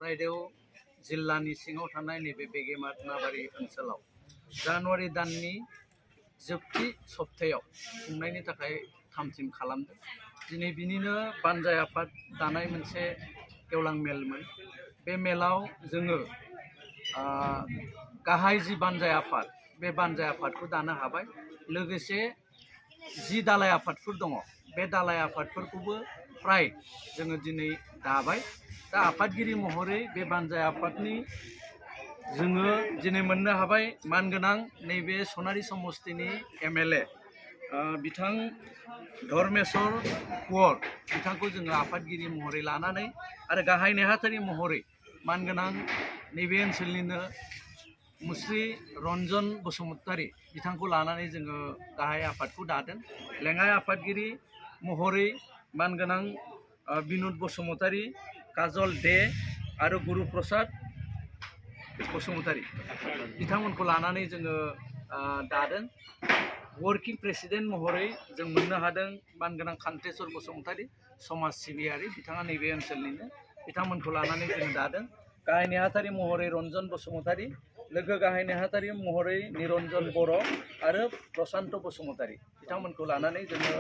रायदेव जिल्लानि सिङाव थानाय नैबे बेगेमाट नाबारि ओनसोलाव जानुवारि दाननि जोबथि सप्तायाव खुंनायनि थाखाय थामथिम खालामदों। दिनै बिनिनो बानजाय आफाद दानाय मोनसे गेवलां मेलमोन। बे मेलाव जोङो गाहाय जि बानजाय आफाद बे बानजाय आफादखौ दानो हाबाय। लोगोसे जि दालाय आफादफोर दङ बे दालाय आफादफोरखौबो फ्राय जोङो दिनै दाबाय। दा आफादगिरि महरै बे बानजाय आफादनि जोङो दिनै मोननो हाबाय मानगोनां नैबे सनारि समस्तिनि MLA बिथां धर्मेश्वर कुवर बिथांखौ जोङो आफादगिरि महरै लानानै आरो गाहाय नेहाथारि महरै मानगोनां नैबे ओनसोलनिनो मुस्रि रन्जन बसुमतारी बिथांखौ लानानै जोङो गाहाय आफादखौ दादों। लेङाइ आफादगिरि महरै मानगोनां बिनुद बसुमतारी, काजल दे आरो गुरु प्रसाद बसुमतारी बिथांमोनखौ लानानै जोङो दादों। वर्किं प्रेसिडेन्ट महरै जों मोननो हादों मानगोनां कान्तेश्वर बसुमतारी समाज सिबियारि बिथाङा नैबे ओनसोलनिनो बिथांमोनखौ लानानै जों दादों। गाहाय नेहाथारि महरै रन्जन बसुमतारी, लोगो गाहाय नेहाथारि महरै निरन्जन बर' आरो प्रशान्त बसुमतारी बिथांमोनखौ लानानै जोङो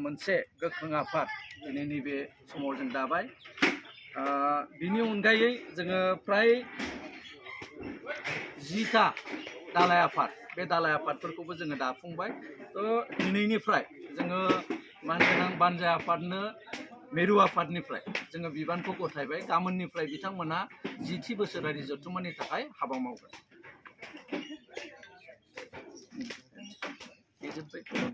मोनसे गोख्रों आफाद दिनै नैबे समाव जों दाबाय। बिनि अनगायै जोङो फ्राय 10टा दालाय आफाद बे दालाय आफादफोरखौबो जोङो दाफुंबाय। दिनैनिफ्राय जोङो मानगोनां बानजाय आफादनो मेरु आफादनिफ्राय जोङो बिबानखौ गथायबाय। गाबोननिफ्राय बिथांमोना 10थि बोसोरारि जथुम्मानि थाखाय हाबा मावगोन।